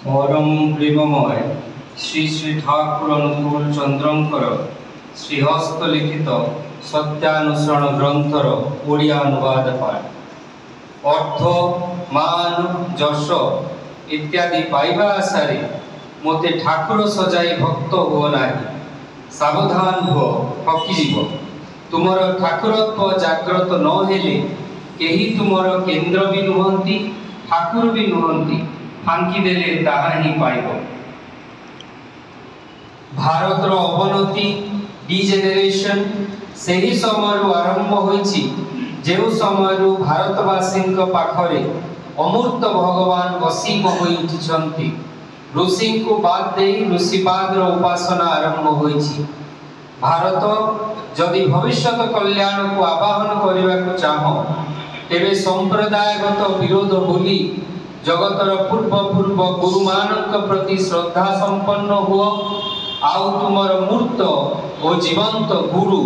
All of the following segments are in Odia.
ପରମ ପ୍ରେମମୟ ଶ୍ରୀ ଶ୍ରୀ ଠାକୁର ଅନୁକୂଳ ଚନ୍ଦ୍ରଙ୍କର ଶ୍ରୀହସ୍ତ ଲିଖିତ ସତ୍ୟାନୁସରଣ ଗ୍ରନ୍ଥର ଓଡ଼ିଆ ଅନୁବାଦ ପାଠ। ଅର୍ଥ, ମାନ, ଯଶ ଇତ୍ୟାଦି ପାଇବା ଆଶାରେ ମୋତେ ଠାକୁର ସଜାଇ ଭକ୍ତ ହୁଅ ନାହିଁ। ସାବଧାନ ହୁଅ, ଠକିଯିବ। ତୁମର ଠାକୁରତ୍ୱ ଜାଗ୍ରତ ନ ହେଲେ କେହି ତୁମର କେନ୍ଦ୍ର ବି ନୁହନ୍ତି, ଠାକୁର ବି ନୁହନ୍ତି। ଫାଙ୍କି ଦେଲେ ତାହା ହିଁ ପାଇବ। ଭାରତର ଅବନତି, ଡିଜେନେରେସନ୍, ସେହି ସମୟରୁ ଆରମ୍ଭ ହୋଇଛି ଯେଉଁ ସମୟରୁ ଭାରତବାସୀଙ୍କ ପାଖରେ ଅମୂର୍ତ୍ତ ଭଗବାନ ଅସୀମ ହୋଇ ଉଠିଛନ୍ତି। ଋଷିଙ୍କୁ ବାଦ ଦେଇ ଋଷିବାଦର ଉପାସନା ଆରମ୍ଭ ହୋଇଛି। ଭାରତ ଯଦି ଭବିଷ୍ୟତ କଲ୍ୟାଣକୁ ଆବାହନ କରିବାକୁ ଚାହଁ, ତେବେ ସମ୍ପ୍ରଦାୟଗତ ବିରୋଧ ଭୁଲି ଜଗତର ପୂର୍ବ ପୂର୍ବ ଗୁରୁମାନଙ୍କ ପ୍ରତି ଶ୍ରଦ୍ଧା ସମ୍ପନ୍ନ ହୁଅ, ଆଉ ତୁମର ମୂର୍ତ୍ତ ଓ ଜୀବନ୍ତ ଗୁରୁ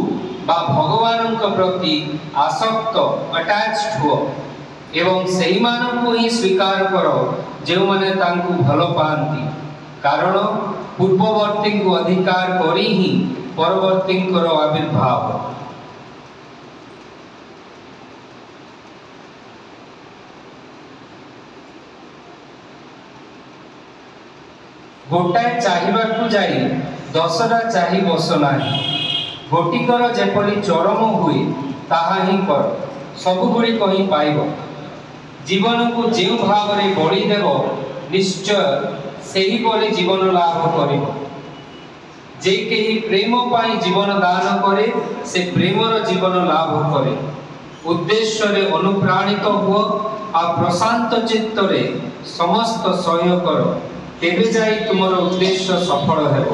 ବା ଭଗବାନଙ୍କ ପ୍ରତି ଆସକ୍ତ, ଆଟାଚ୍ଡ ହୁଅ ଏବଂ ସେହିମାନଙ୍କୁ ହିଁ ସ୍ୱୀକାର କର ଯେଉଁମାନେ ତାଙ୍କୁ ଭଲ ପାଆନ୍ତି। କାରଣ ପୂର୍ବବର୍ତ୍ତୀଙ୍କୁ ଅଧିକାର କରି ହିଁ ପରବର୍ତ୍ତୀଙ୍କର ଆବିର୍ଭାବ। ଗୋଟାଏ ଚାହିବାକୁ ଯାଇ 10ଟା ଚାହି ବସ ନାହିଁ। ଗୋଟିକର ଯେପରି ଚରମ ହୁଏ ତାହା ହିଁ କର, ସବୁଗୁଡ଼ିକ ହିଁ ପାଇବ। ଜୀବନକୁ ଯେଉଁ ଭାବରେ ବଳି ଦେବ, ନିଶ୍ଚୟ ସେହିପରି ଜୀବନ ଲାଭ କରିବ। ଯେ କେହି ପ୍ରେମ ପାଇଁ ଜୀବନ ଦାନ କରେ, ସେ ପ୍ରେମର ଜୀବନ ଲାଭ କରେ। ଉଦ୍ଦେଶ୍ୟରେ ଅନୁପ୍ରାଣିତ ହୁଅ ଆଉ ପ୍ରଶାନ୍ତ ଚିତ୍ତରେ ସମସ୍ତ ସହ୍ୟ କର, ତେବେ ଯାଇ ତୁମର ଉଦ୍ଦେଶ୍ୟ ସଫଳ ହେବ।